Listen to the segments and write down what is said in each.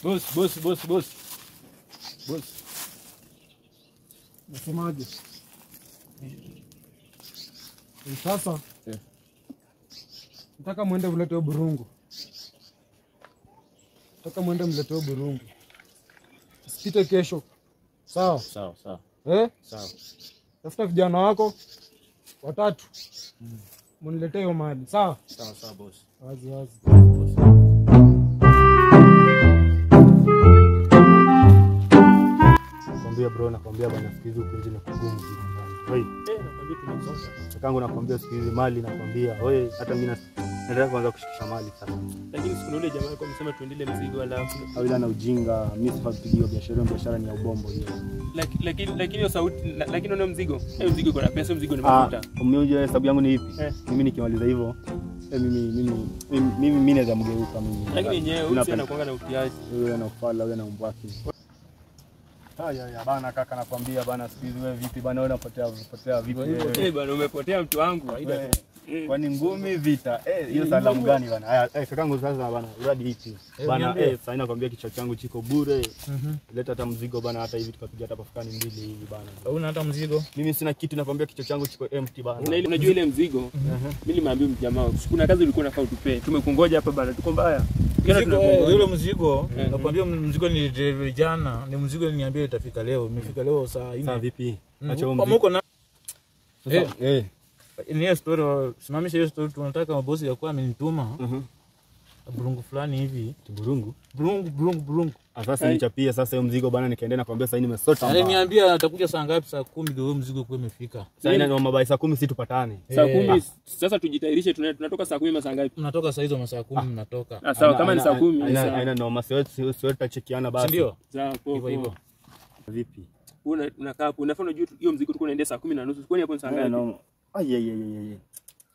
Boss, boss, boss, boss. Boss. Nasemaje? Sasa nataka muende mlete burungu. Nataka muende mlete burungu. Sipite kesho. Sawa? Sawa, sawa. Eh? Sawa. Tafuta vijana wako watatu. Mniletee hiyo mali. Sawa? Sawa, sawa boss. Wazi wazi. Boss. Nakwambia bro, nakwambia bana, siku hizi huku nje ni kugumu. Oi. Nakwambia tumesota. Kakangu nakwambia siku hizi mali nakwambia. Oi, hata mimi nataka kuanza kushikisha mali sasa. Lakini siku ile jamaa alikuwa amesema tuendelee mzigo alafu. Au na ujinga, mimi sifapigiwa biashara, biashara ni ya ubombo hiyo. Lakini hiyo sauti, lakini unaona mzigo. Hiyo mzigo iko na pesa, mzigo ni mafuta. Unajua hesabu yangu ni ipi? Mimi nikimaliza hivyo, mimi naweza mgeuka mimi. Lakini yenyewe huyu anakuanga na utiaji. Huyu anafala, huyu ana umbwaki. Haya ya bana kaka nakwambia bana siku hizi wewe vipi bana wewe unapotea vipi? Eh bana umepotea mtu wangu. Kwani ngumi vita. Hiyo salamu gani bana? Haya kakangu sasa bana uradi hichi. Bana sasa nakwambia kichwa changu chiko bure. Leta hata mzigo bana hata hivi tukapiga hata pafukani mbili hivi bana. Huna hata mzigo? Mimi sina kitu nakwambia kichwa changu chiko empty bana. Unajua ile mzigo? Mimi nimeambia mjamaa kuna kazi ulikuwa unafaa utupe. Tumekungoja hapa bana tuko mbaya. Yule mzigo nakwambia mzigo ni delivery jana, ni mzigo niniambia itafika leo, imefika leo saa 4. Saa vipi? Acha huo mzigo. Na ni hiyo story, simamisha hiyo story, tunataka mabosi yakuwa amenituma. Burungu fulani hivi. Burungu? Burungu. Sasa nichapia sasa hiyo mzigo bana nikaendelea nakwambia sasa nimesota. Aliniambia atakuja saa ngapi? Saa 10 ndio huo mzigo kwa imefika. Sasa ina mabai saa 10 si tupatane. Saa 10 sasa tujitayarishe tunatoka saa 10 masaa ngapi? Mnatoka saa hizo masaa 10 mnatoka. Sawa kama ni saa 10. Haina noma sio tutachekiana basi. Ndio. Sawa hivyo hivyo. Vipi? Wewe unakaa hapo unafaa unajua hiyo mzigo tulikuwa tunaendea saa 10:30. Kwani hapo ni saa ngapi? Ai.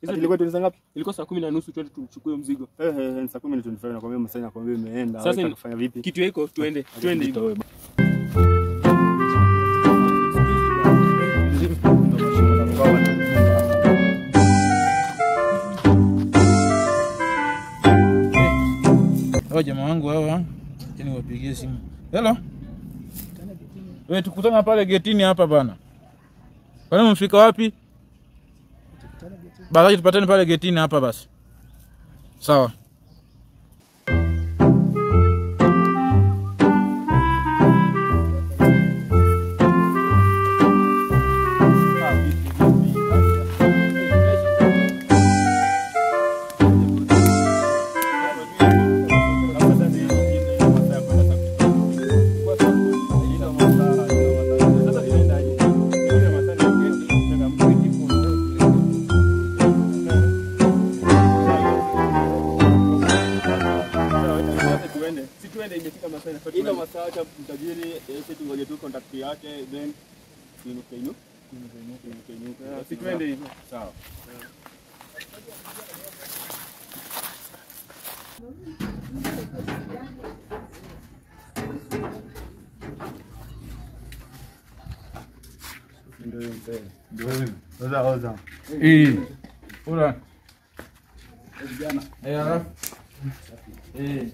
Ilikuwa tuliza ngapi? Ilikuwa saa 10:30 twende tuchukue mzigo. Ni saa 10:25 nakwambia msanii nakwambia imeenda. Sasa kufanya vipi? Kitu iko tuende. Twende hivyo. Hawa jamaa wangu hawa, ni wapigie simu. Hello. Wewe tukutana pale getini hapa bana. Kwani mfika wapi? Baadaye tupatane pale getini hapa basi. Sawa. Ila masaa cha mtajiri sisi tungoje tu contact yake then tuinuke. Situende hivyo. Sawa. Ndio mzee. Ndio wewe. Oza. Ura. Vijana. Alafu.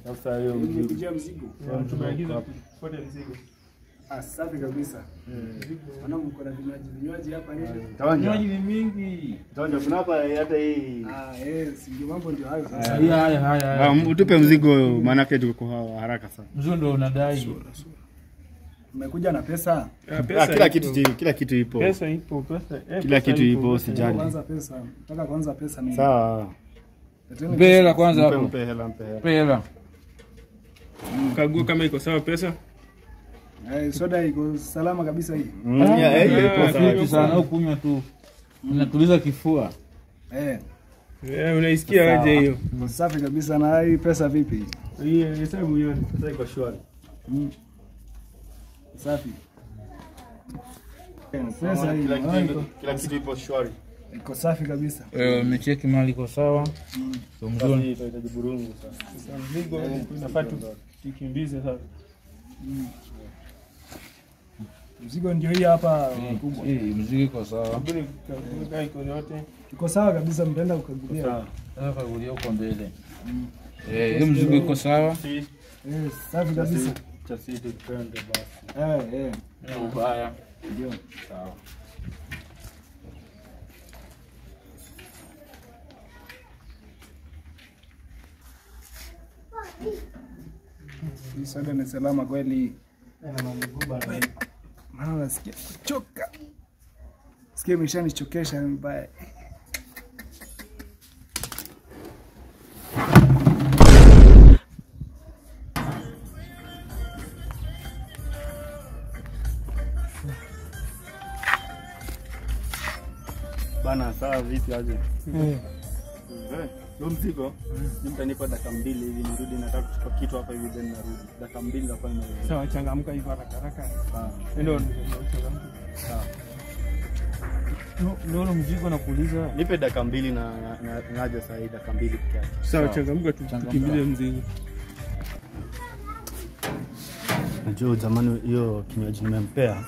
Sasa hiyo mzigo. Mzigo. Tumeagiza tufuate mzigo. Safi kabisa. Wanangu mko na vinywaji hapa nje. Vinywaji ni mingi. Tawanja kuna hapa hata hii. Si ndio mambo ndio hayo sasa. Haya. Utupe mzigo maana yake tuko haraka sana. Mzigo ndio unadai. Umekuja na pesa? Pesa kila kitu ipo. Pesa ipo, pesa. Kila kitu ipo usijali. Kwanza pesa. Nataka kwanza pesa mimi. Sawa. Mpe hela kwanza hapo. Mpe hela. Mpe hela. Kagua kama iko sawa pesa. Soda iko salama kabisa hii. Ipo sawa sana au kunywa tu. Unatuliza kifua. Unaisikia aje hiyo? Safi kabisa na hii pesa vipi? Hii hesabu hiyo. Sasa iko shwari. Safi. Pesa hii kila kitu ipo shwari. Iko safi kabisa. Umecheki mali iko sawa. So mzuri. Tunahitaji burungu sasa. Sasa mzigo tunafaa tukimbize sasa. Mzigo ndio hii hapa kubwa. Mzigo iko sawa. Iko yote. Iko sawa kabisa mtaenda kukagulia. Sawa. Kagulia huko mbele. Hiyo mzigo iko sawa. Safi kabisa. Cha sisi twende basi. Ubaya. Ndio. Sawa. Hii soda ni salama kweli. Maana nasikia kuchoka. Sikia imeshanichokesha mbaya. Bana, sawa vipi aje? Ndio mzigo. Mtanipa dakika 2 hivi nirudi, nataka kuchukua kitu hapa hivi then narudi. Dakika 2 nitakuwa nimerudi. Sawa, changamka hivi haraka haraka. Sawa. Ndio changamka. Sawa. Ndio mzigo nakuuliza. Nipe dakika 2 na naja saa hii dakika 2 peke yake. Sawa, changamka tu tukimbilie mzigo. Najua jamani, hiyo kinywaji nimempea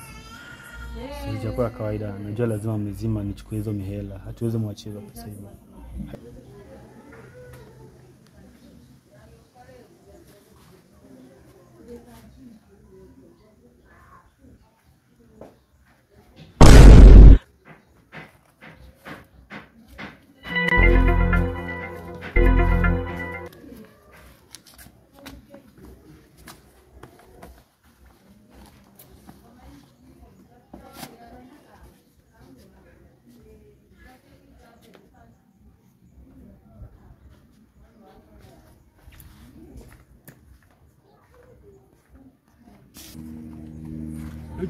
sijakuwa kawaida. Najua lazima mzima nichukue hizo mihela, hatuwezi mwachia hizo pesa hizo.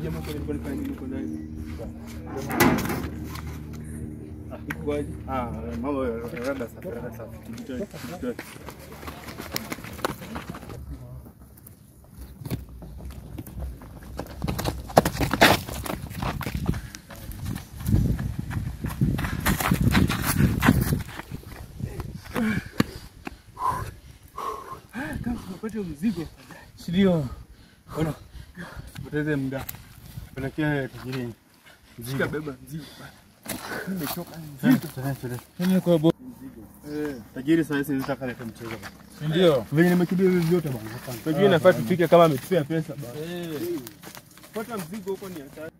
Jamaa kwa nini kwa nini uko naye? Iko Ah, mambo rada safi, rada safi. aje? Kama tunapata mzigo. Ndio. Ona. Poteze muda. Pelekea tajiri. Shika beba mzigo. Nimechoka. Mimi kwa bo. Tajiri sasa hizi zitakaleta mchezo bana. Ndio. Venye nimekimbia hivi vyote bana. Hapana. Tajiri nafaa tufike kama ametupea pesa bana. Pata mzigo huko ni hatari.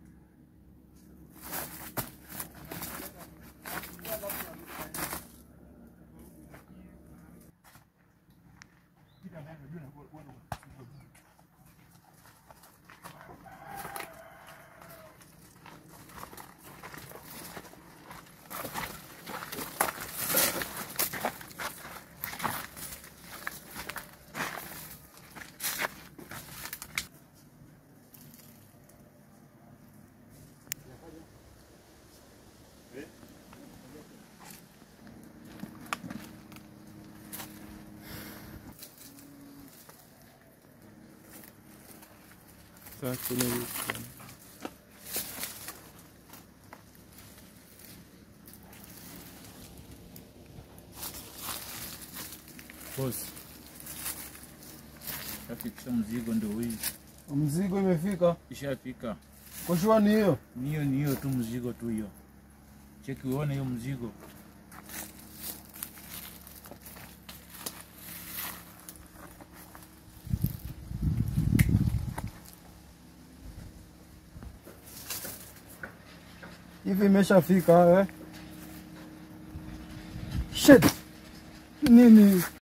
Boss. Shafikisha mzigo ndio huyu. Mzigo imefika. Ishafika. Kwa shua ni hiyo. Niyo niyo tu mzigo tu hiyo. Cheki uone hiyo mzigo. Hivi imeshafika eh? Shit. Nini?